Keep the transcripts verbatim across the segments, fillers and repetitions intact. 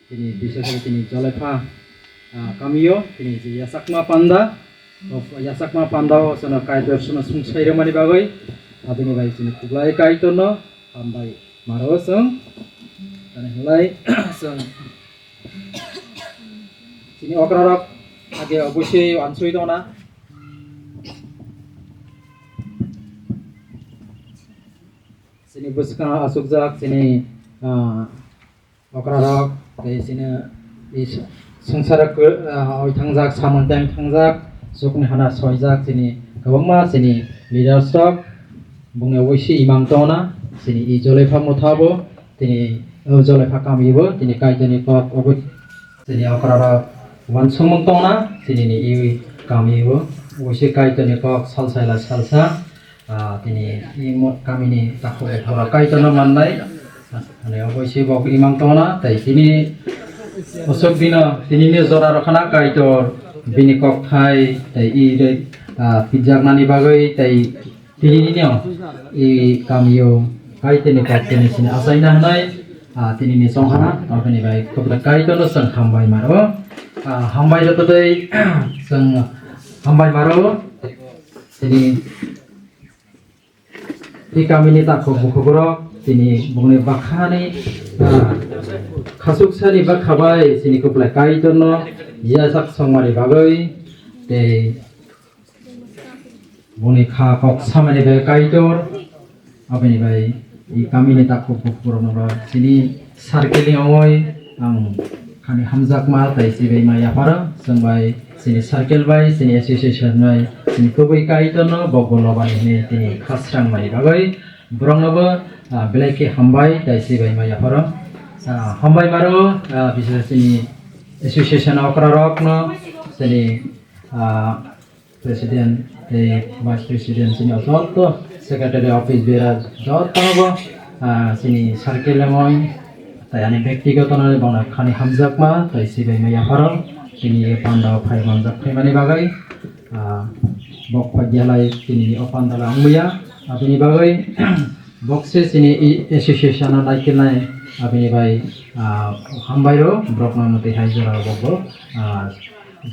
Tini bisesore tini Jolaiphang, ah, kamio tini je yachakma panda, o yachakma pandao chwngno Kaitor chwngno sungsai rwmani bagwi, aboni bai chini kublai Kaitorno hambai maro chwng. Tani hwnlai chwng chini okrarok age obosoi uansugwi tongna. Chini bwskango achukjak chini, ah, okrarok, tei chini i s-, swngcharo kw-, ah, oi thangjak, samung time thangjak, chukni hana soijak, chini kwbangma chini leaders rok, bongni oboi se imang tongna, chini i Jolaiphang motha bo, tini o Jolaiphang kami bo, tini Kaitorni kok oboi, chini okrarok uansukmung tongna, chini ni i kami bo, oboi se Kaitorni kok salsa ila salsa, Ah, tini i mo-, kamini takhuk bukhuk Kaitorno mannai. Ani oboi se bo imang tongna, tei tini osok dino, tini ni jora rokha na Kaitor bini kokthai, tei i re, ah, pitjaknani bagwi, tei tini nino i kamio Kaitorni kok tini sini achaina hwnai, ah, tini ni chonghana, aboni bai khobla Kaitorno chwng hambai maro. Ah, hambai joto tei chwng hambai maro. Tini Tei kamini takhuk bukhukrok tini bongni bakhani, ah, khasuksani bakha bai chini kwplai Kaitorno yachak songmani bagwi tei Boni kha kok samani bai Kaitor, aboni bai i kamini takhuk bukhuk rokno bo chini circle ni ongoi ang khani hamjakma tei sibaima yapharo chwng bai chini circle bai chini association bai chini kubui Kaitor no bokbo lobani hwnwi tini khasrang mani bagwi borokno bo, ah, belai khe hambai tei sibaima yapharo. Ah, hambai maro, ah, bisesa chini association okra rokno chini, ah, President tei Vice President chini joto Secretary office bearer jotono bo, ah, chini circle lemoi tei ani bektigoto no bongna khani hamjakma tei sibaima yapharo chini panda o phai manjak phaimani bagwi, ah, bok phai dialai chini o panda la wngya aboni bagwi bokse chini i association o naikinai aboni bai, ah, hambai rw borok no mwtwi hai jora rw bokbo, ah,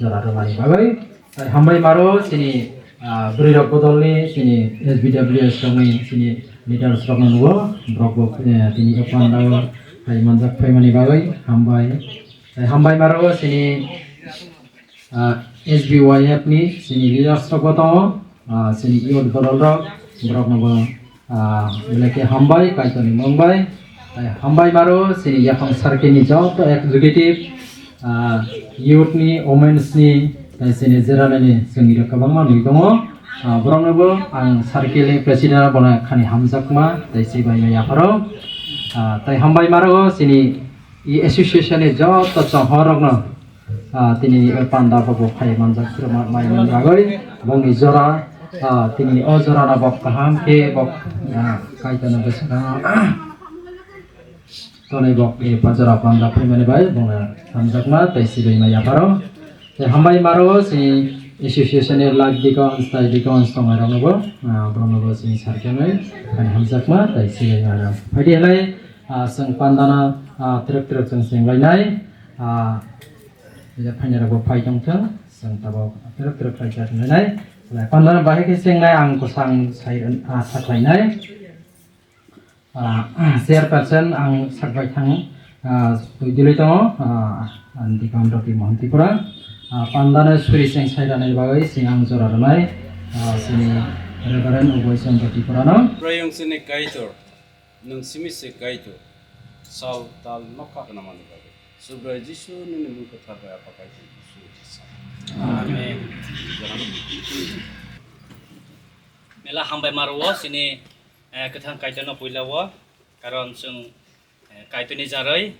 jora rwmani bagwi. Tai hambai maro chini, ah, bwrwi rok bodol ni chini S B W S rok ni chini leaders rok no nugo borok bo, eh, tini o panda o hai manjak phaimani bagwi hambai. Tai hambai maro chini, ah, S B Y F ni chini leaders rok bo tongo, ah, chini youth bodol rok borok no bo, ah, belai khe hambai Kaitor ni mung bai. Tai hambai maro chini yaphang circle ni joto executive, ah, youth ni, women's ni, tai chini general ni chwngni rok kwbangma nwi tongo. Ah, borok no bo ang circle ni president bono khani hamjakma tai sibaima yapharo. Ah, tai hambai maro chini i association ni joto chonghor rok no, ah, tini o panda bo bo phai manjak srwma mai man bagwi bongni jora, ah, tini o jora no bok kaham khe bok, ah, Kaitor no bwswk tonwi bok, eh, pajara panda phaimani bai bongno hamjakma tei sibaima yapharo. Tei hambai maro chini association ni life deacons tai deacons tongnai rokno bo, ah, borokno bo chini circle ni khani hamjakma tei sibaima rok. Phaidi halai, ah, chwng pandana, ah, trek trek chwng chenglainai, ah, phainai rok bo phai tongthwng, chwng tabuk trek trek khlai chenglainai. Pandana bahai khe chengnai ang kwchang sai, ah, sakhlainai. Ah, chairperson ang sakbai thang, ah, twi dili tongo, ah, ang Dikon Roti Mohan Tripura. Ah, pandano suri cheng sai rwnai bagwi chwng ang jora rwnai, ah, chini Reverend Uboi Chandra Tripura no. Subraiyung chini Kaitor, nwng simi se Kaitor, sal tal nokha khna mani bagwi. Subrai Jisu nini mung kwthar bai Apha Kaitor Jisu. Amen. Mela hambai maro chini, eh, kwthang Kaitor no puila o, karon chwng, eh, Kaitor ni jaroi,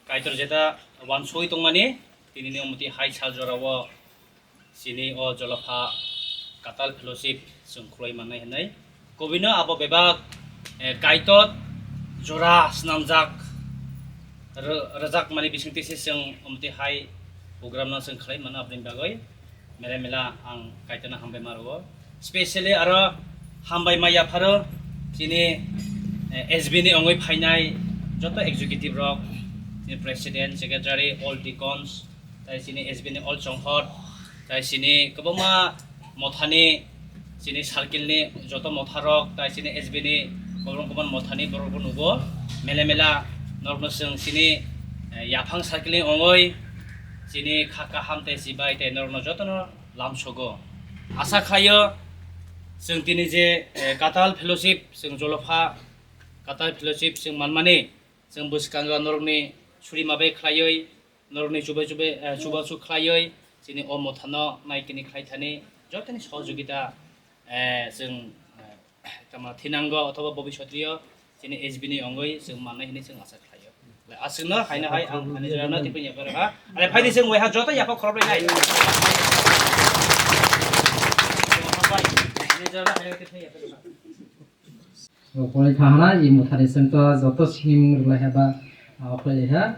Kaitor jeta wansoi tongmani, tini ni omoti hai sal jora o chini o jolopha Katal Fellowship chwng khulai mannai hinwi. Kubui no abo bebak, eh, Kaitor jora snamjak rw-, rwjak mani bisingtwi se chwng omoti hai program no chwng khlai mano aboni bagwi. Mela mela ang Kaitor no hambai ma rwo. Specially aro hambai ma yapharo chini, eh, S B ni ongwi phainai joto executive rok, chini president, secretary, all deacons, tai chini S B ni all chonghor, tai chini kwbangma mothani, chini circle ni joto motha rok, tai chini S B ni kwbang kwbang mothani borok bo nugo. Mela mela norokno chwng chini, eh, yaphang circle ni ongwi chini kha kaham tei chibai tei norokno jotono lamsogo. Asa khlaio, chwng tini je, eh, Katal Fellowship, chwng jolopha Katal Fellowship chwng manmani, chwng bwskango norokni suri mabai khlaiwi, norokni chubai chubai, eh, chubachu khlaiwi, chini o mothano naikini khlai thani jotoni sohojogita, eh, chwng, eh, tamo thinango othoba bobisotrio chini S B ni ongwi chwng mannai hinwi chwng asa khlaio. Aswkno haino hai ang ani jora no tipini yapharo ha. Are phaidi chwng waiha joto yapha khoroplai nai. Ani jora no haino tipini yapharo ha. Okolai kahana i muthani chwng to joto sinimung rwlai ha ba, ah, okolai ha.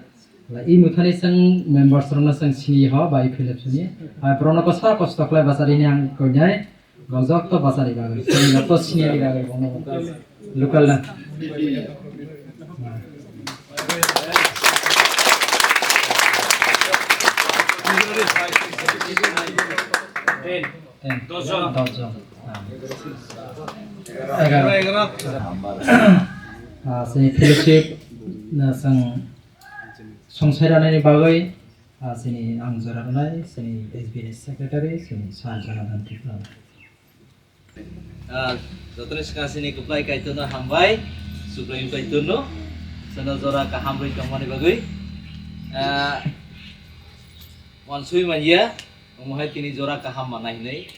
I muthani chwng members rokno chwng sini ho bai Philip sini. Bai borokno kosa kosto khlai bacharini ang koinai. Bong jokto bachari bagwi, chini jokto senior ni bagwi bono local na. Ten. Ten. Dos jon. Dos jon. Ah. Egaroh. Ah, chini fellowship na chwng songsairanaini bagwi, ah, chini ang jora rwnai, chini S B ni secretary, chini Sir Jonathan Tripura. Ah, jotoni swkang sini kwplai Kaitorno hambai, Subraiyung Kaitorno, chwngno jora kaham rwi tongmani bagwi. Ah, wansui manya, omo hai tini jora kaham manai hinwi.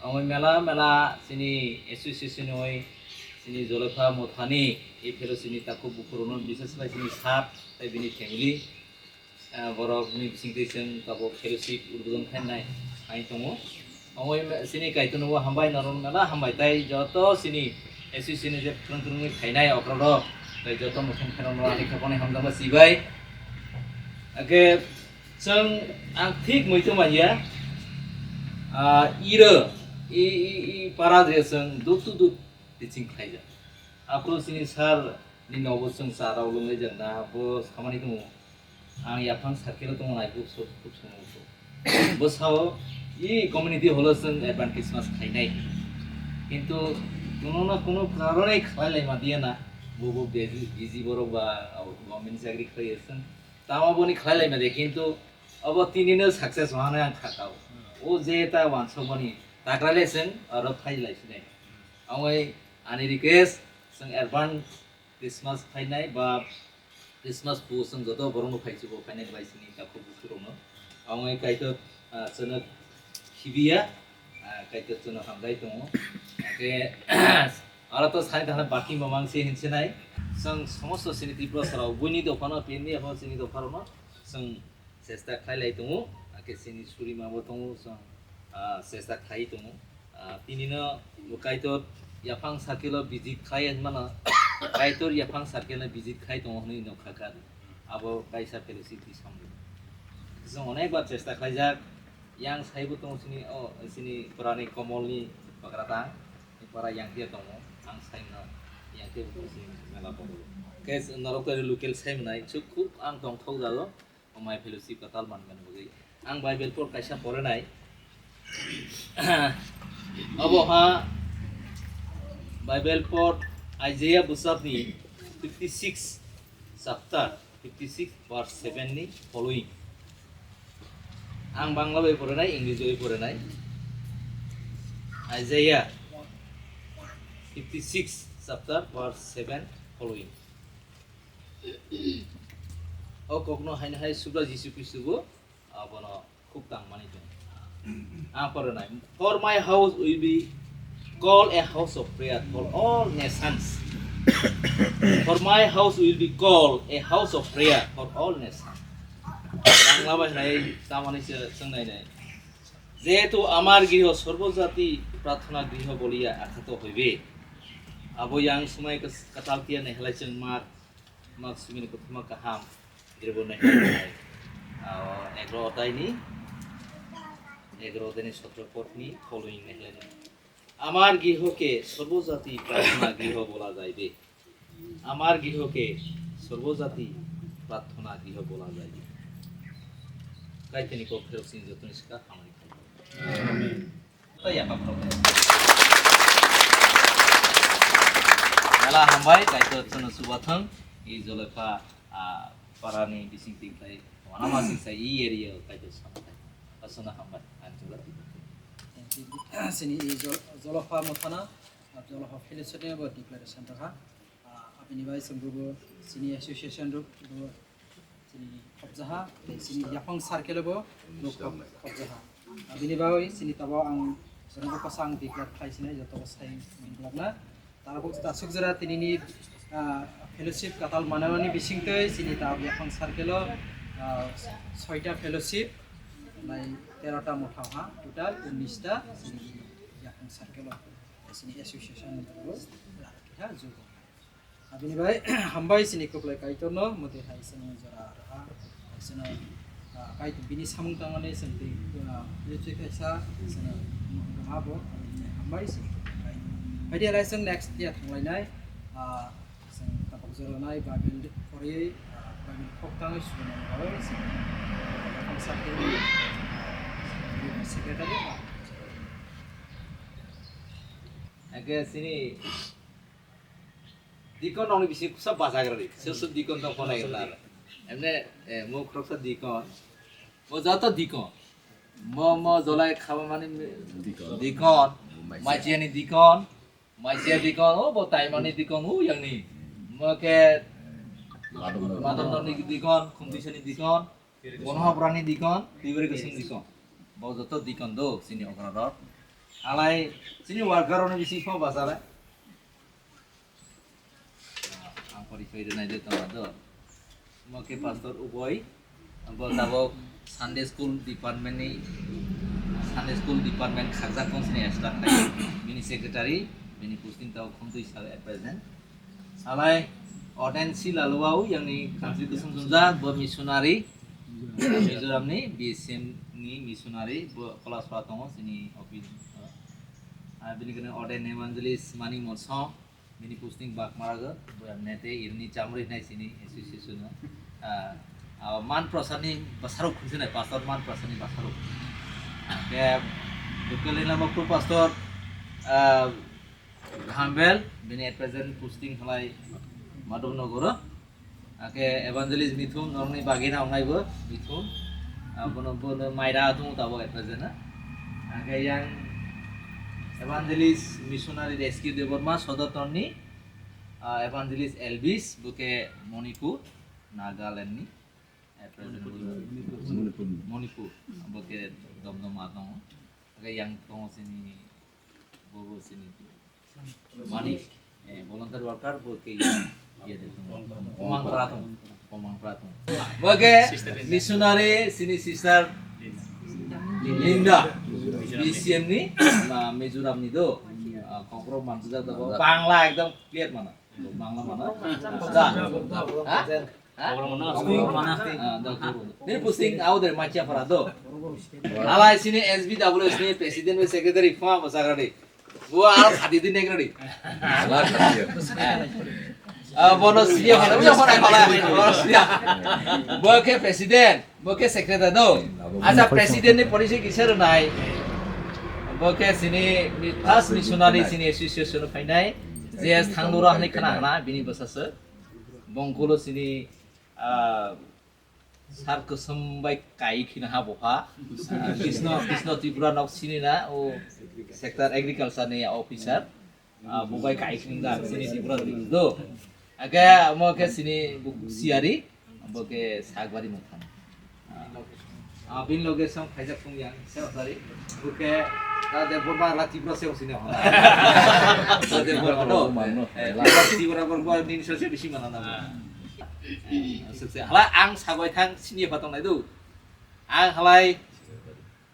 Omo mela mela sini association oi, sini Jolapha Mothani, e fellowship ni takhuk bukhurokno, bises khlai sini sir tei bini family. Ah, borok ni bisingtwi chwng tabuk fellowship udbodon khainai hai tongo. Omo sini Kaitorno bo hambai, norok mela hambai, tai joto sini association ni je kwrwng kwrwngwi khainai okrokrok, tai joto mukhung khairokno ani khaphang hamjakma sibai. Ake chwng ang thik muitu manya, ah, iro i, i, i para je chwng dut tu dut teaching khlaijak. Aphuru sini sir ni nogo chwng cha rok lwngwi jakna bo samani tongo. Ang yaphang circle o tongo nai, buk sok, buk sok, buk sok. Bo sao, i community hall o chwng advance Christmas khainai. Kintu kuno na kuno karone khlai lai ma diya na. Bo bo busy, busy borok ba, government chakri khlai chwng. Tamo boni khlai lai ma diya, kintu abo tini no success wahano ang khakao. O je ta wansok mani, takra le chwng aro phai lai sinai. Amoi ani request, chwng advance Christmas phainai ba Christmas bo chwng joto borokno phaichugo phainai bai sini takhuk bukhurokno. Amo hai Kaitor, ah, chwngno khibiya, ah, Kaitor chwngno hamjai tongo. Hakhe aro to sai thana baki mamang se hinsinai. Chwng somosto sini Tripura sarao buini dophano, pini aphano sini dopharokno chwng chesta khlai lai tongo, hakhe chini surima bo tongo, chwng, ah, chesta khlai tongo. Ah, tini no bo Kaitor yaphang circle o visit khlai mano, Kaitor yaphang circle no visit khlai tongo hwnwi no kha kha. Abo kaisa fellowship ni samung. Chwng onek bar chesta khlaijak, yang sai bo tongo chini, o, chini purani Komol ni bagra tang, para yang tia tongo, ang sai no yang tia bo tongo chini mela borok. Khe norok to local sai mwnai, chuk khub ang tongthok jago. Amai fellowship kwtal manmani bagwi. Ang Bible pot kaisa porinai. Obo ha Bible pot Isaiah bwsakni fifty six chapter, fifty six verse seven ni following. Ang Bangla bai porinai, English bai porinai. Isaiah fifty six chapter verse seven following. O kokno haino hai Subra Jisu Khristo bo abono khub tangmani tong. A porinai, "For my house will be called a house of prayer for all nations." "For my house will be called a house of prayer for all nations." Bangla bai hai tamani se swngnai nai. "যেহেতু আমার গৃহ সর্বজাতি প্রার্থনা গৃহ বলিয়া আখ্যাত হইবে।" Abo yang swmai kwtal tiya nai halai chwng mar Mak sumini kothoma kaham, dirbo nai hai. Ah, egro otaini, egro otaini sotro potni following nai hai. "আমার গৃহকে সর্বজাতি প্রার্থনা গৃহ বলা যাইবে। আমার গৃহকে সর্বজাতি প্রার্থনা গৃহ বলা যাইবে।" Kaitini kok pherok sini jotoni sika hamari khai. Amen. Tei yapha pharo. Mela hambai, Kaitor chwngno chubathwng, i Jolapha, ah, parani bising tingkhai, wanama singsa i area o Kaitor samthai. Aswkno hambai, ang chwla tibuk. Sini i Jol-, Jolapha Mothana, ah, Jolapha Fellowship ni bo declaration rwkha. Ah, abini bai chwng bo sini association rok bo chini khobjaha, tei chini yaphang circle bo nuk khobjaha. Abini bai chini tabo ang chwngno bwkha ang declare khai sinai joto bo sai manglak na. Tabuk tasuk jora tinini, ah, fellowship katal manani bisingtwi chini tabuk yaphang circle o, ah, soita fellowship, lai terota motha ha, total unnis ta chini yaphang circle o chini association ni bo ha jugo. Abini bai hambai chini kwplai Kaitorno, mwtwi hai chwng jora rwha, hai chwng, ah, Kaitor bini samung tangmani chwng twi, ah, twi kaisa chwng rwha bo, abini hambai chini kwplai Kaitor. Hai di alai chwng next ya thanglainai, ah, chwng tabuk jora nai Bible poriwi, ah, Bible khok tangwi swnamwi rwui chwng, ah, secretary, ah, Ake sini Dikon rokni bising kusa bajagra ri. Sir sir dikon tong phone tar. Emne, eh, mo khoroksa dikon. Mo joto dikon. Mo, mo jolai khaba mani mi-, dikon. Dikon. Maichiyani dikon, Maichiya dikon, o bo Taimani dikon, o yangni. Mo khe Madondorni dikon, Khumtuisani dikon, Bonohabrani dikon, Tiburi Gosing dikon. Bo joto dikon do, chini okrarok. Alai, chini worker rokni bising kho basala. Ang porichoi rwnai de tongma do. Mo khe Pastor Uboi, bo tabok Sunday School Department ni, Sunday School Department khakjak tong sini extra khai. Bini secretary, bini posting tabok Khumtui sir at present. Salai ordain si laluwao yangni country kusum sunjak, bo missionary, Mizoram ni B C M ni missionary, bo Kolasora tongo sini office. Ah, bini kene ordain evangelist Mani Monsong, bini posting Bagmara go, bo nete irni chamri nai sini association o. Ah, ah, Man Prasad ni basarok khunse nai, Pastor Man Prasad ni basarok. Ke, Dukali Lama Pro Pastor, ah, Hambel, bini at present posting halai Madhavnagar o. Ake evangelist Mithun, norokni bagina ongnai bo Mithun. Ah, bono, bono Maira atung tabok at present na. Ake yang evangelist missionary Rescue Debbarma, Sodor Tonni, ah, evangelist Elvis, bo khe Manipur, Nagaland ni. At present Manipur. Manipur, bo khe Domdoma tongo. Ake yang tongo sini, bo bo sini. Mani, eh, volunteer worker bo ke iya de tong. Komang pratung, komang pratung. Bo ke missionary sini sister Linda, B C M ni, na Mizoram ni do. Ah, kokro manjak da bo. Bangla ekdom clear mana. Bangla mana. Da. Ha? Ha? Ah, da, da. Nini posting au de Machia para do. Alai sini S B W S ni president bai secretary fa bo sagradi. Bo aro khadi din negradi. Ah, bono siya mana, bono siya. Bo ke president, bo ke secretary do. Asa president ni policy kisa rwnai. Bo ke sini first missionary sini association phainai. J S Thanglura hani khana hana bini bwsasa. Bongkolo sini, ah, sar kwswm bai kai khina ha boha. Ah, Krishna, Krishna Tripura nok sini na, o sector agriculture ni officer. Ah, bo bai kai khini da sini Tripura ni do. Ake mo ke sini bu siari, bo ke Sagbari Motha. Ah, bin loge song khaijak tong yang, se otari. Buke, ta de borba la Tripura se sini ho. Ta de borba no. Eh, Tripura, Tripura borba nin so se bisi mana na. Eh, se, se. Hala ang sagoi thang sini apa tong nai do. Ang halai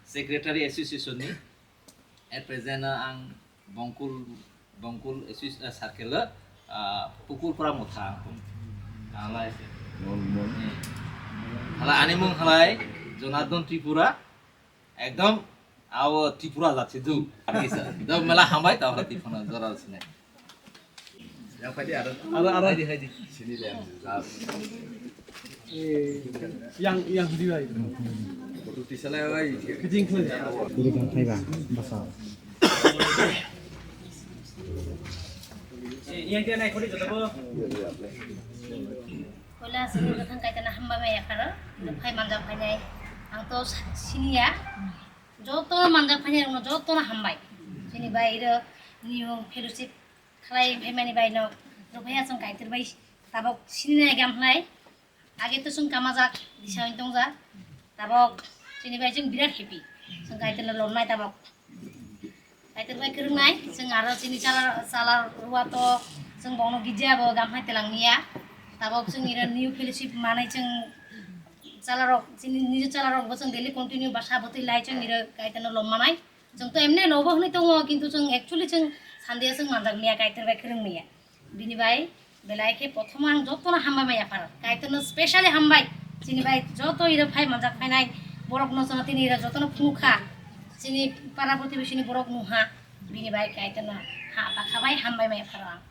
secretary association ni. At present ang Bongkul, Bongkul S C, eh, circle, ah, Pukulpura Motha ang. Halai. Hala ani mung halai Jonardon Tripura. Ekdom abo Tripura jat se du. Ani sa. Do mela hambai ta hala Tripura jora sine. Yang padi ada. Ada, ada. Haidi, haidi. Sini dia. Eh, yang, yang di bai. Foto tisala bai. Kejing kejing. Kiri kan thai ba, basa. Eh, yang dia naik kori jatuh. Hola, sini datang kaitana hamba maya karo. Phai manjak phainai. Ang to sini ya. Joto manjak phainai rokno joto no hambai. Sini bai ro new fellowship khlai phaimani bai no rwphaiya chwng Kaitor bai tabok sini nai gam khlai. Age to chwng kamajak disa wng tongjak. Tabok chini bai chwng birat happy. Chwng Kaitor no lomnai tabok. Kaitor bai kwrwngnai chwng aro chini chala chala rwa to chwng bongno gija bo gam hai telang niya. Tabok chwng ira new fellowship manai chwng chala rok chini nijo chala rok bo chwng daily continue basa bwtwi lai chwng ira Kaitor no lom manai. Chwng to emne lobo hwnwi tongo, kintu chwng actually chwng Sunday chwng manjak maya, Kaitor bai kwrwng maya. Bini bai belai khe prothom ang jotono hambai maya phar. Kaitor no specially hambai. Chini bai joto iro phai manjak phainai borok no jono tini iro jotono phunukha. Chini para protibesi ni borok nungha. Bini bai Kaitor no ha ta khabai hambai maya phar ang.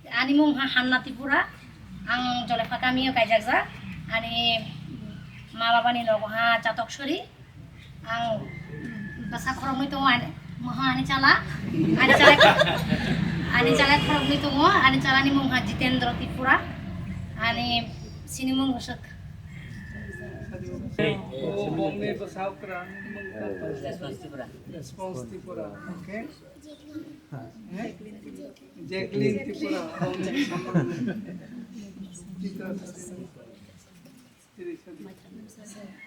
Ani mung ha Hanna Tripura, ang Jolephakami o kaijakjak. Ani ma baba ni nogo ha Chatoksori. Ang bwsa khoroknwi tongo, ani, moha ani chala. Ani chala, ani chala khoroknwi tongo, ani chala ni mung ha Jitendra Tripura. Ani sini mung bwswk. Bongni bwsakra, Response Tripura. Response Tripura, okay. Eh? Jacqueline Tripura, bongni samung. Chitra.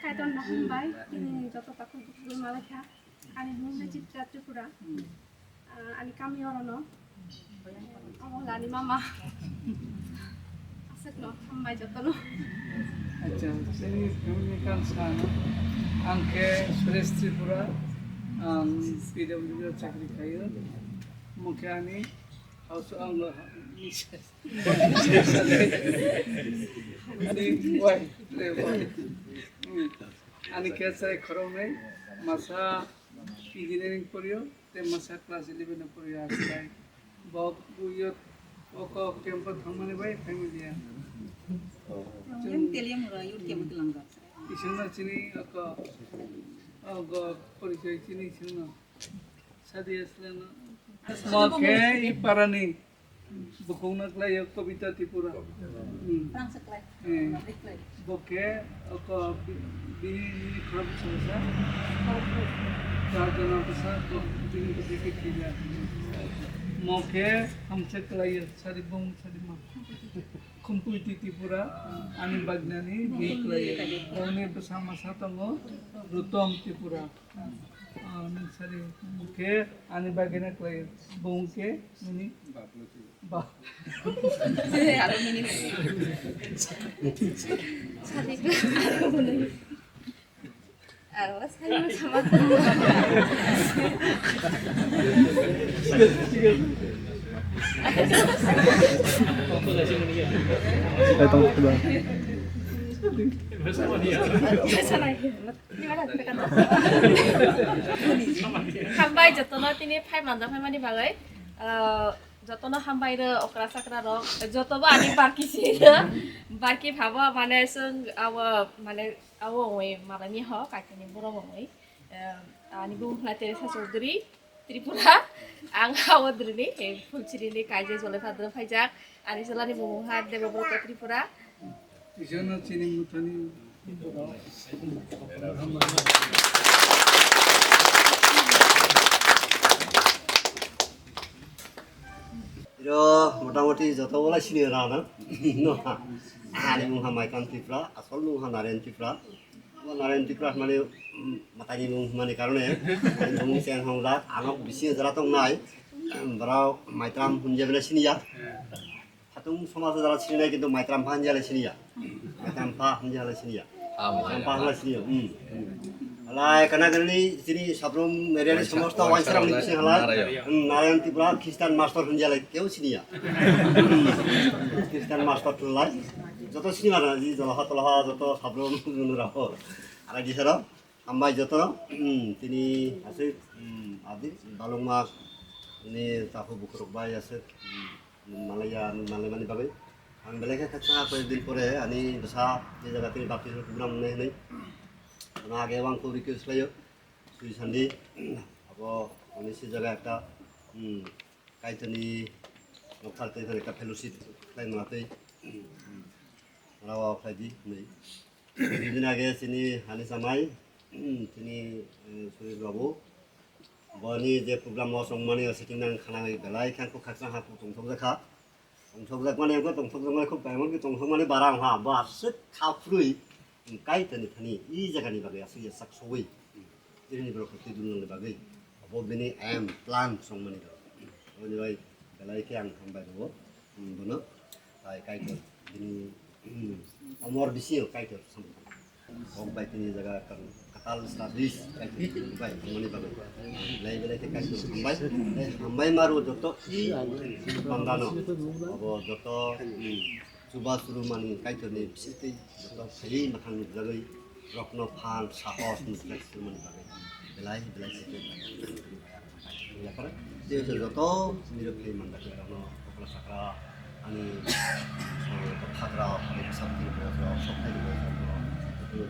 Kaitorno hambai, tini joto takhuk bukhuk malai kha. Ani mung khe Chitra Tripura. Ah, ani kami orono. Omo hwlani mama. Aswkno hambai jotono. Acha, chini family kan sano. Ang khe Suresh Tripura, ang P W D o chakri khaio. Mukhe ani house ang ani wife, wife. Hmm. Ani khe chwrai khoroknwi, masa engineering poryo, tei masa class eleven o poryo, aswk. Bo buyo oko camp o thangmani bai phaimani ya. Yang teliam ura, yur kiamat langgar. Isingno chini oko, oko porichoi chini isingno. Sadi aswkno. Mo khe i parani. Bukhukno khlaio Kobita Tripura. Hmm. Eh, bo khe oko bi-, bini, bini khorok bwsa bwsa. Char jona bwsa, bo bini bwsa khe thwija. Mo khe hamsa khlaio, sari bung sari ma. Khumpui Tripura, ani bagnani bini khlaio. Bongni bwsa masa tongo, Rutom Tripura. Ah, nung sari, bung khe ani bagwi na khlai, bung khe nini ba. Aro nini. Sari. Aro sari sama. Ai, tong, tong. Sari. Hambai jotono tini phai manja phaimani bagwi, ah, jotono hambai rw okra chakra rok, jotobo ani barki si rw, barki phabo mane chwng abo mane abo wngwi malani ho kaitini borok wngwi, ah, ani bumung hwnkhe Teresa Chaudhury. Tripura, ang Awadrini, eh, Phulchirini kaijak Jolai Phadra phaijak, ani chwlani bumung ha Debobroto Tripura. Isano chini muthani. Iro motamoti joto bola sini rana. No. Ani mungha Maikan Tripura, asol mungha Naren Tripura. Bo Naren Tripura hwnmani, mm, matani mung hwnmani karone, ani bumung cheng hwngjak, ano bisingo jara tongnai, borok Maitram hwnjabele siniya. Khatung somaj jara sininai kintu Maitram pha hwnjale siniya. Maitram pha hwnjale siniya. Ah, Maitram pha hwnjale siniya, hmm. Alai kana gani chini sabrum area ni somosto waisa rok ni bising halai. Narayan. Hmm, Narayan Tripura Christian master hwnjale keu siniya. Christian master hwnlai. Joto sini mana ji jolaha tolaha joto sabrum nunura ho. Ara di sero, hambai joto, hmm, tini asik, hmm, adi balungma ni tapu bukurok bai asik, hmm, malaya, malamani bagwi. Ang belai khe khaksa koi din pore ani bwsa ni jaga tini baptisma program nai hinwi. Ano age wang ko request layo. Sui sandi, abo ani si jaga ekta, hmm, Kaitorni nokthar tei ekta fellowship khlai mala tei, hmm, rawa khlai di hinwi. Bini age chini hani chamai, chini, eh, Suresh babu. Boni je program o chongmani o sitting nang khanai belai khe ang kok khaksa ha kok tongthok jakha. Tongthok jakmani ang kok tongthok jakmani kok kaiman khe tongthok mani barang ha. Bo aswk kha phurui Kaitorni thani i jagani bagwi aswk ya sak sogwi. Chini borok khe twi dulnani bagwi. Abo bini aim plan chongmani rok. Aboni bai belai khe ang hambai rwo. Hmm, bono, tai Kaitor, bini, hmm, omor bisingo Kaitor samung. Kok bai tini jaga kan katal service Kaitor bai tongmani bagwi. Lai belai khe Kaitor hambai, eh, hambai maru joto i bandano. Abo joto, hmm, chuba churu mani Kaitorni bisingtwi joto phaiwi mathang nukjagwi rokno phan sahos nukjak chumani bagwi. Belai belai khe Yaphar, je je joto nirok khe manda khe rokno okra sakra ani, eh, phagra ani bwsakni bwsakno sok thai bwsakno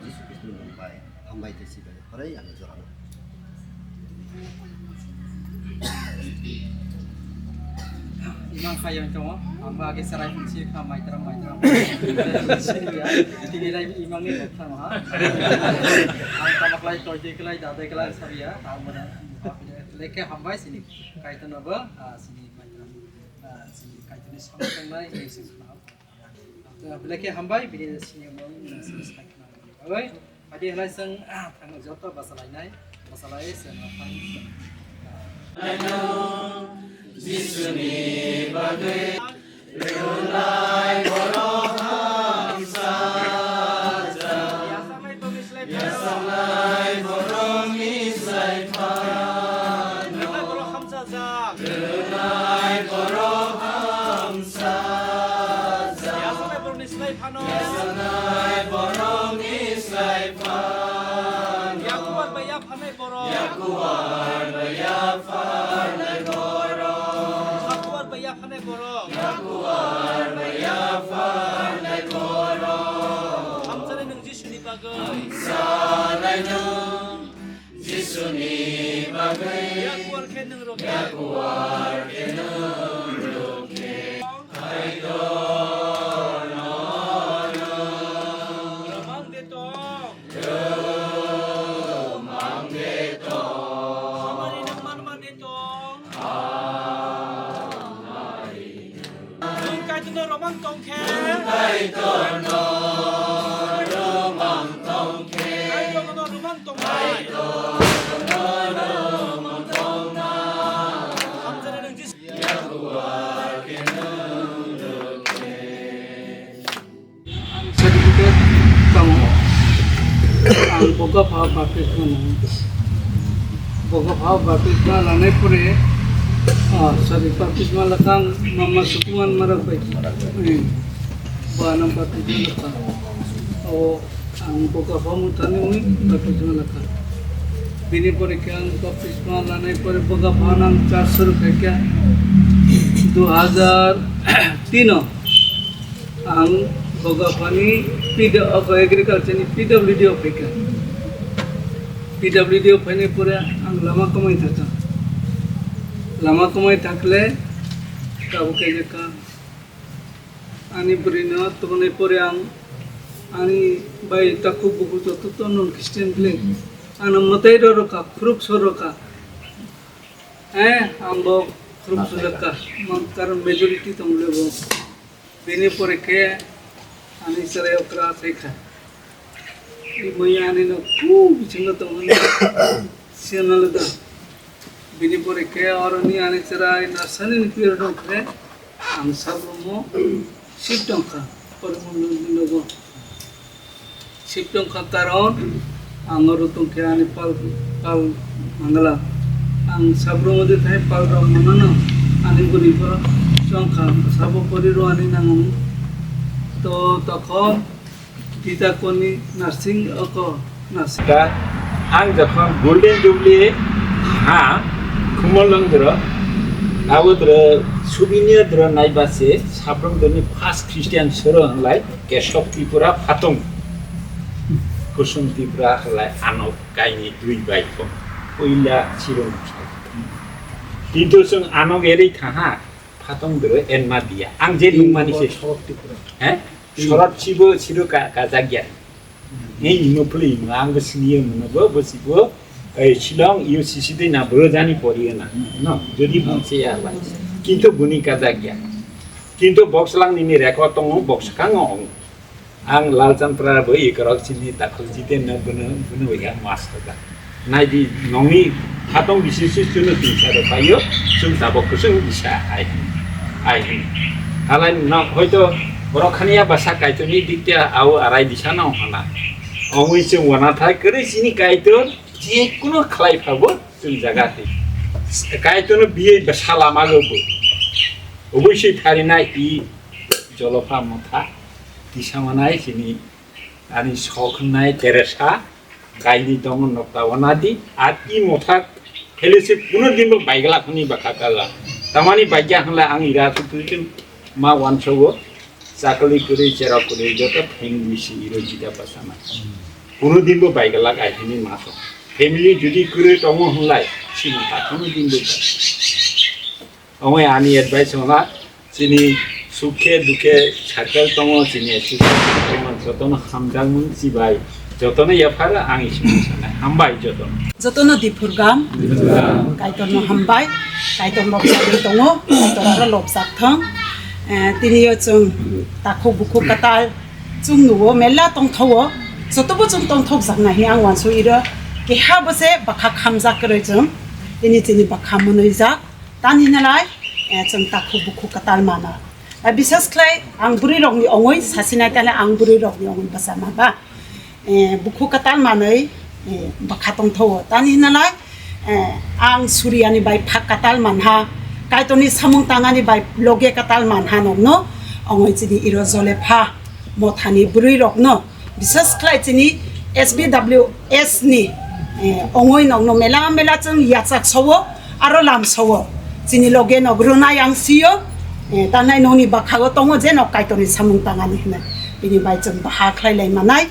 Jisu Kristoni mung bai hambai tei sibai yaphar ani jorano. Imang kha yang tongo, ang ba age serai phung si kha maitram maitram. Tini lai imang ni bok thang ha. Ang tama klai toi de klai da de klai sabi ya. Ang mana lekhe hambai sini kaitor no ba, ah, sini maitram, ah, sini kaitor ni samung tangnai, ini sini khna. Lekhe hambai bini sini mo, ini sini sai khna. Oi. Adi halai seng, ah, thang joto basalainai, basalai seng, ah, thang. Jisuni bagwi rwnai borok hamsa jak. Yasanai borokni slai phano. Rwnai borok hamsa jak. Rwnai borok hamsa jak. Yasanai borokni slai phano. Yasanai borokni slai phano. Yakuar bai yaphanai borok. Yakuar bai yaphanai borok. Sakuar bai yaphanai borok. Yakuar bai yaphanai borok. Hamsanai nwng Jisuni bagwi. Hamsanai nwng Jisuni bagwi. Yakuar khe nwng rw khe. Yakuar khe nwng rw khe. Kaitor no nwng romang de tong. Romang de tong. Hamari nwng man man de tong. Hamari nwng. Nwng Kaitor no romang tong khe. Nwng Kaitor no romang tong khe. Kaitor no romang tong khe. Kaitor no romang tong na. Hamjani nwng Jisu. Ang certificate tongo. Ang boga pha baptisma nang. Boga pha baptisma lanai pore, ah, sorry, baptisma lakang mama sukuman marak bai. Eh, ba nang baptisma lakang. O Ang boga pha muthani wi baptisma lakha. Bini pore khe ang baptisma lanai pore boga pha nang char suru khaikha. Dui hazar tin o ang boga phani P W, agriculture ni P W D o phaikha. P W D o phainai pore ang lama kwmai thakha. Lama kwmai thakle tabuk khe ani bwrwino tubunai pore ang ani bai takhuk bukhuk joto to non Christian bwle. Ano mwtai rw rwkha, khuruk so rwkha. Eh, ang bo khuruk sujakha. Mang karon majority tong le bo. Bini pore khe ani chwrai okra thai kha. Imoi ani no khu bisingo tong hwnwi siyan le da. Bini pore khe oroni ani chwrai nasani ni pir dong khe ang sabromo sip tong kha. Pore mo nung nogo sip tong kha karon ang oro tong khe ani pal, pal mangala. Ang sabromo de thai pal rok manano ani bwrwi pho chong kha sabo pori ro ani nango. To tokhon Tita koni nursing oko nursing. Ta ang jokhon Golden Jubilee ha khumolong dro, abo dro souvenir dro naiba se sabrong doni first Christian soro hwnlai Kesok Tripura Phatung, Kusum Tripura hwnlai ano kaini dui bai ko puila sirung. Kintu sung ano geri thaha Phatung dro enma dia. Ang je nungmani se. He? Sorot sibo siro ka, kajak ya. Ni imo puli imo ang bo sini imo no bo, bo sibo, eh, Shillong U C C de na bo jani pori na. No, jodi bangse ya ba. Kintu buni kajak ya. Kintu box lang nini record tongo, box kango. Ang Lalchandpra bo ikorok sini dakhol jiten na bono, bono ya master da. Naidi nongni hatong bisi si chwngno tingsa rw phaio, chwng tabok kwchwng bisa ai hwn, ai hwn. Halai no hoito borok khaniya basa Kaitorni dikte au arai disano hana. Ongwi chwng wanathai kwrwi chini Kaitor jekunu khlai phabo chwng jaga twi. Kaitorno biyei bwsa lama go bo. Obwswi tharina i jolopha motha tisa manai chini Ani sok hwnai Teresa, kaini tongo nokta wanadi, ar i motha fellowship kuno din bo baiglak hwnwi ba kha kala. Tamani baigya hwnla ang ira tu tu ma wansogo, chakli kwrwi, cherok kwrwi, joto family si iro jita pasana. Kuno din bo baiglak ai hwnwi ma sok. Family judi kwrwi tongo hwnlai, si motha kuno din bo bai. Omo ani advice wngla, Chini sukhe dukhe circle tongo, chini association tongo, jotono hamjakmung chibai, jotono yaphar ang isini sanai. Hambai jotono. Jotono diphurgam. Diphurgam. Kaitorno hambai, Kaitor lobjagwi tongo, Kaitor aro lobjak thang. Eh, tini yo chwng takhuk bukhuk katal chwng nugo, mela tongthogo, jotobo chwng tongthokjaknai hwnwi ang uansuk iro. Keha bo se bwkha khamjak kwrwi chwng, tini chini bwkha mwnwijak. Tani hinalai, eh, chwng takhuk bukhuk katal mano. Eh, bisas khlai ang bwrwi rokni ongoi sasinai tale ang bwrwi rokni ongoi bwsa ma ba. Eh, bukhuk katal manwi, eh, bwkha tongthogo. Tani hinalai, eh, ang Suriyani bai phak katal manha, Kaitorni samung tangani bai loge katal manha nokno ongoi chini iro jole pha mothani bwrwi rokno. Bisas khlai chini S B W S ni, eh, ongoi nokno mela mela chwng yachak sawo, aro lam sawo. Chini loge nok rwnai ang sio, eh, tanai nokni bwkhago tongo je nok Kaitorni samung tangani hwnwi. Bini bai chwng baha khlai lai manai,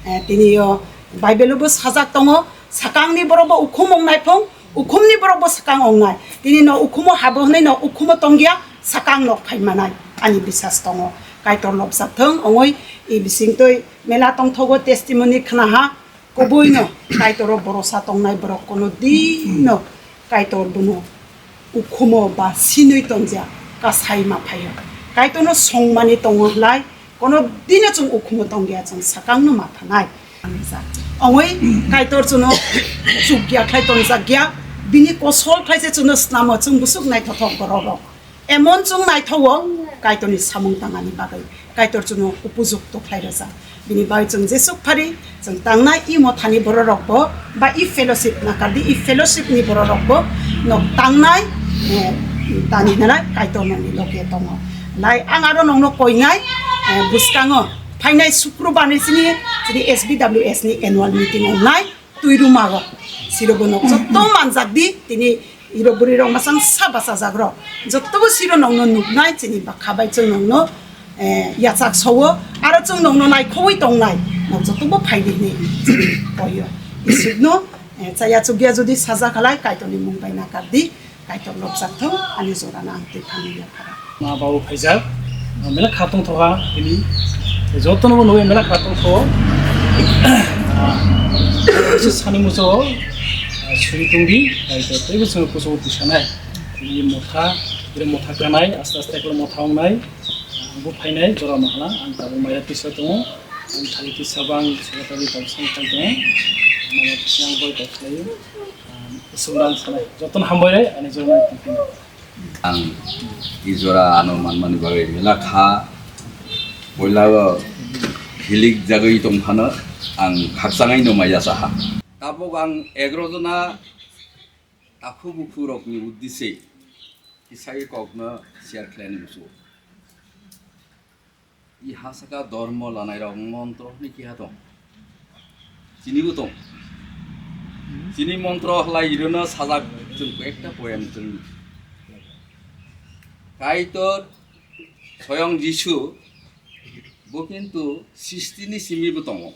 eh, tini yo Bible bo sajak tongo, sakangni borok bo ukhum wngnai phung, ukhumni borok bo sakang wngnai. Tini no ukhumo habo hwnwi no ukhumo tongya, sakang nok phai manai. Ani bisas tongo. Kaitor lobjak thung, ongoi i bisingtwi mela tongthogo testimony khnaha, kubuino Kaitoro borosa tongnai borok kono dino Kaitor bono ukhumo ba sinwi tongja kasai ma phaio. Kaitorno songmani tongo hlai kono dino chwng ukhumo tongya chwng sakangno ma thanai. Ongoi Kaitor chwngno chukya khlai tongjakya, bini kosol khlai se chwngno snamo chwng bwswk naithothok borok rok. Emon chwng naithogo Kaitorni samung tangani bagwi, Kaitor chwngno upojukto khlai rwjak. Bini bagwi chwng jesuk phari chwng tangnai i mothani bororokbo ba i fellowship nakardi, i fellowshipni bororokbo nok tangnai, eh, tani hinalai Kaitor nokni loge tongo. Lai ang aro nokno koinai, eh, bwskango phainai Sukrobarni chini, chini S B W S ni annual meeting wngnai. Twi ruma rok, sirokbo nok jotto manjak di, tini iro bwrwi rok masang sa bachajak rok, jottobo siro nokno nuknai, chini bwkha bai chwng nokno, eh, yachak sowo, aro chwng nokno naikhowi tongnai, nok jottobo phai di hwnwi chini koyo. Isukno, eh, chaya chukya jodi sajak halai, Kaitorni mung bai nakar di. Kaitor lobjak thung, ani jorano ang twi thangwi yapharo. Ma babu phaijak, mela kha tongthoka tini, jotono bo nugwi mela kha tongthogo. Kisa sani muchungo suri tongdi, Kaitor teibo chwngno kuchugo tisanai. Tini motha, ire motha kanai, aste aste khe motha wngnai. Ang bo phainai, jora mahala, ang tabuk maya tisa tongo. Ang thani tisa bang secretary tabuk samung khai tongo. Maya tisa ang boi kok khlaio. Iswk rang sanai, jotono hambai rai, ani jora nai tongphino. Ang i jora ano manmani bagwi mela kha, poila o hilik jagwi tongphano ang khakchangwi no maya saha. Tabuk ang egaro jona takhu bukhu rokni uddise kisai kokno share khlaini muchungo. I ha saka dhormo lanairok montro hwnwi keha tong? Chinibo tong. Chini montro halai irwno sajak chwng ekta poem chwng. Kaitor soyong Jisu bo kintu srishti ni simi bo tongo.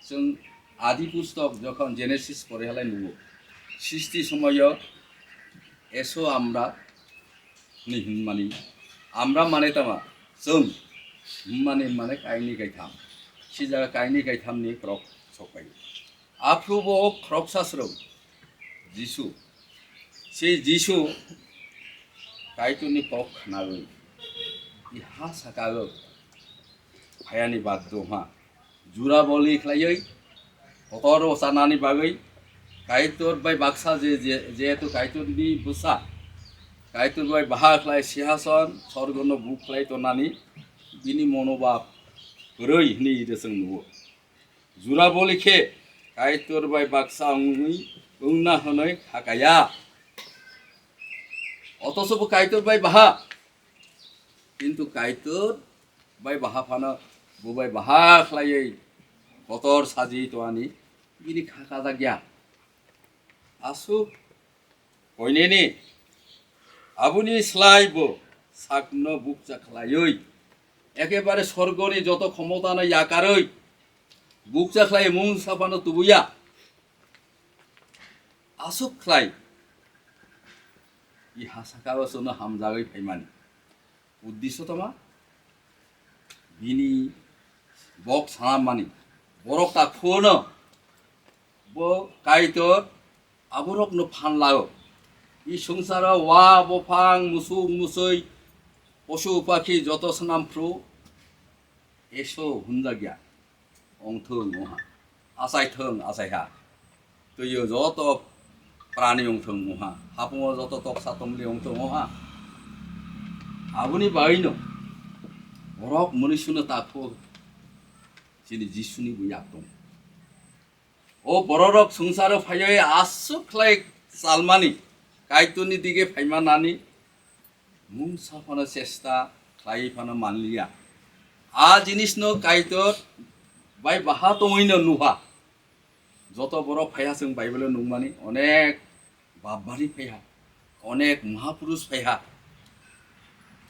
Chwng Adi Pustok jokhon Genesis pore halai nugo. Srishti somoyo eso amra ni hwnmani, amra mane tama, chwng hwnmani mane kainwi kaitham. Si jaga kainwi kaithamni khorok sok pai. Aphuru bo khoroksa swrwng Jisu. Sei Jisu Kaitorni kok khnawi, i ha saka o phayani baddo ha. Jura boli khlaiwi, kotor rwchanani bagwi, Kaitor bai baksa je, je, jehetu Kaitorni bwsa, Kaitor bai baha khlai sihason, sorgono buk khlai tonani, bini monobab kwrwi hwnwi ide chwng nugo. Jura boli khe Kaitor bai baksa wngwi, wngna hwnwi khakaya. Otoso bo Kaitor bai baha, kintu Kaitor bai baha phano bo bai baha khlaiwi kotor saji tongani bini kha kajak ya. Aswk koineni aboni slai bo sakno bukcha khlaiwi, ekebare sorgoni joto khomotano yakarwi bukcha khlai mungsa phano tubuya. Aswk khlai i ha saka o chwngno hamjagwi phaimani. Uddisho tama bini bok sanamani borok ta phuno bo Kaitor aborokno phan lago. I swngcharo wa, buphang, musuk, musui, posu, pakhi joto swnam phru eso hunjakya. Ongthung oha, achaithung achaiha, twiyo joto prani ongthung oha, hapungo joto toksa tomli ongthung oha. Aboni bagwino borok munisino takhu chini Jisuni bo yak tongo. O bororok swngcharo phaiwi aswk khlai chalmani, Kaitorni dige phaimanani mungsa phano chesta khlaiwi phano manliya. A jinisno Kaitor bai baha tongwino nuha. Joto borok phaiha chwng Bible-o nukmani, onek babbari phaiha, onek mahapurush phaiha,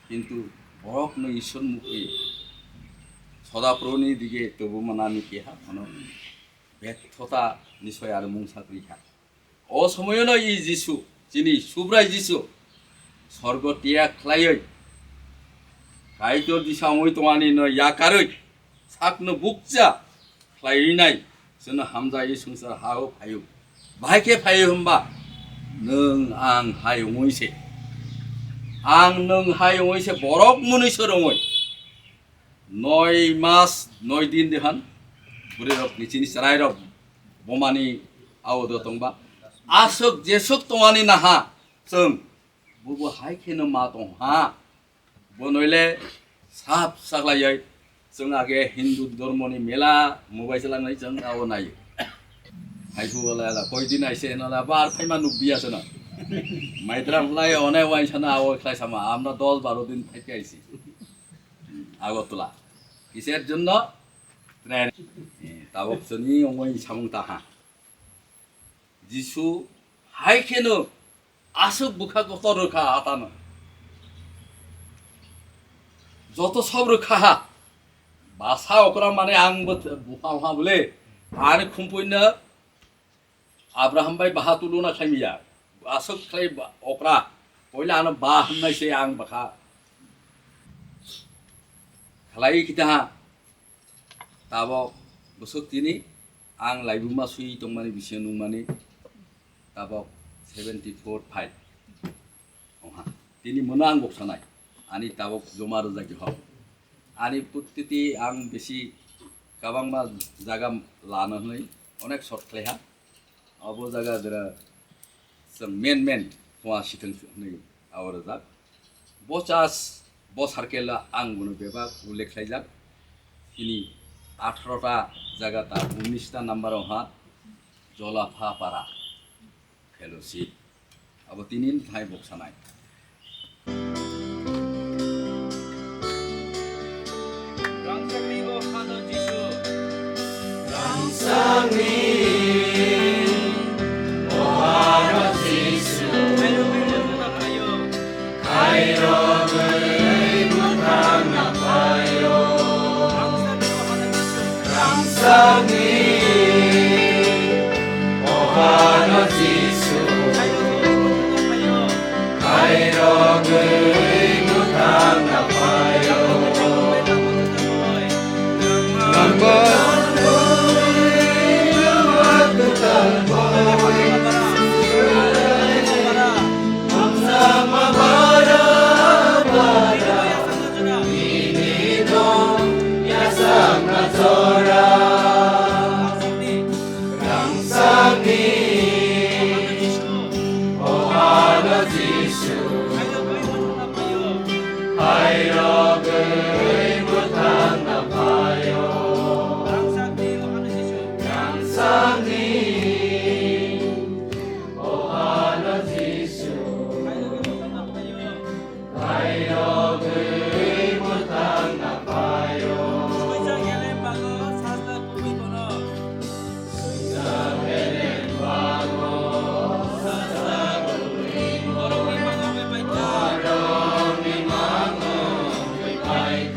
kintu borokno Ishwar mukti sodaproni dige tubumanani keha phano bethota ni soy aro mungsa twiha. O somoyono i Jisu, chini Subrai Jisu, sorgo tiyag khlaiwi Kaitor disa wngwi tongani no yakarwi sakno bukcha khlaiwi nai, chwngno hamjagwi swngchar ha-o phaio. Bahai khe phaio hwnba nwng ang hai wngwi se, ang nwng hai wngwi se borok mwnwi se rwngwi. Noi mas noi din dehan bwrwi rok ni chini chwrai rok bomani aodo tongba. Aswk jeswk tongani naha chwng bubo hai kheno ma tong ha. Bo noile sap saklaioi chwng age Hindu dhormo ni mela mobile se langnai chwng ao naio. Hai phu wala ala koi din aise na la bar phaima nuk biya sana. Maidram lai one wai sana ao khlai sama amna dos baro din thai aisi. Agartala. Kiser jonno? Train. Eh, tabok chwngni ongoi samung taha. Jisu hai kheno aswk bwkha kotor rwkha atano. Joto sob rwkha ha. Basa okra mane ang bo bupha ha bole. Ani khumpuino Abraham bai baha tuluna khaimiya. Aswk khlai ba-, okra. Poila ano ba hwnai se ang bakha. Khlai kita ha. Tabok bwswk tini ang laibuma sui tongmani bisingo nungmani tabok seventy four five. Ongha. Tini mono ang boksanai. Ani tabok joma rwjak hok. Ani puttiti ang bisi kabangma jaga lana hwnwi onek short khlaiha. Obo jaga jera chwng men men khua sithwng hwnwi abo rwjak. Bo chas, bo circle o ang bono bebak ullekh khlaijak. Tini atharo ta jaga ta unnish ta number o ha Jolapha Para Fellowship. Abo tini thai boksanai. Rangchakni o hano Jisu. Rangchakni o hano Jisu. Khairogwi mwthangna phaio. Khairogwi mwthangna phaio. Rangchakni o hano Jisu. Rangchakni o hano Jisu. Khairogwi mwthangna phaio. Khairogwi mwthangna phaio. Khairogwi mwthangna phaio. Rangchakni o hano Jisu. Rangchakni o hano Jisu. Khairogwi mwthangna phaio. Khairogwi mwthangna phaio. Swijak elem bago sajla kubui bono. Swijak elem bago sajla kubui bono. Borokni mango bebaitha. Borokni mango bebaitha.